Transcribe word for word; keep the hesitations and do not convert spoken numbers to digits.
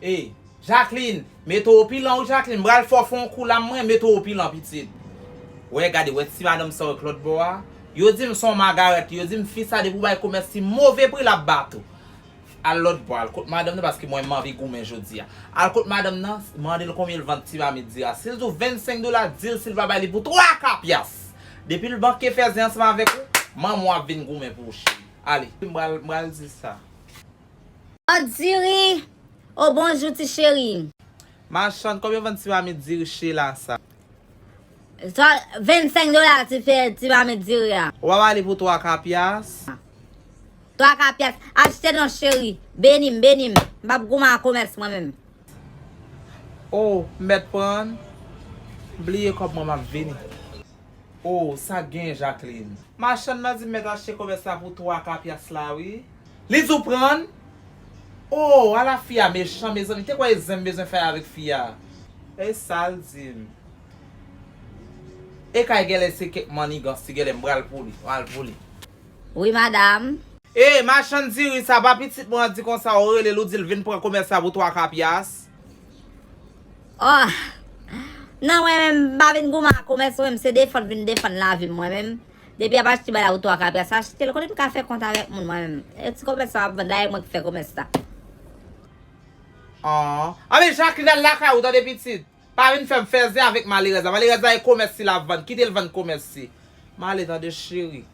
Ey, Jacqueline, mete w pilan wi Jacqueline, m pral fè w fè yon kou la mwen, mete w pilan pitit. Wè gade, wè ti madanm sa w wè k lòt bò a. Yo di m se yon magarèt, yo di m fi sa depi w bay komès li move pri l ap bat ou. Al lòt bò, al kot madanm nan paske mwen m anvi goumen jodi a. Al kot madanm nan, mande l konbyen l vann ti mamit diri a. Si l di w vennsenk dola, di l si l pa bay li pou twa ka pyas. Depi l manke fè zen ansanm avèk ou, manman w ap vin goumen pou ou cheri. Ale, m pral, m pral di sa. O diri! O bonjou ti cheri! Machann, konbyen w vann ti mamit diri che la sa? Sa vennsenk dola ti fè ti mamit diri a. W a ba li pou twa ka pyas? Twa ka pyas. Achte non cheri. Beni m, beni m. M p ap goumen ak komès mwen menm. O, m mèt pran. M bliye kòb mwen m ap vini. O, sa k genyen Jacqueline? Machann nan di m mèt achte komès la pou twa ka pyas la wi. Li di w pran? O, ala fi a mechan mezanmi, te kwè e zen m bezwen fè avèk fi a. E sa l di m. E kay gèlè se kèk mannigans ti gèlè m pral pou li, m al pou li. Wi madam. E machann diri sa pa pitit mwen an di konsa ou rele l ou di l vin pran komès la pou twa ka pyas? Oh. Non mwen menm m pa vin goumen ak komès mwen menm se defann vin defann lavi m mwen menm. Depi y ap achte bagay la pou twa ka pyas achte l kote m ka fè kont avèk moun mwen menm. E ti komès sa w ap vann la e mwen ki fè komès la. An. Anben Jacqueline al lakay ou tande pitit. Pa vin fè m fè zen avèk malerèz la. Malerèz la e komès li l ap vann. Kite l vann komès li. M ale tande cheri.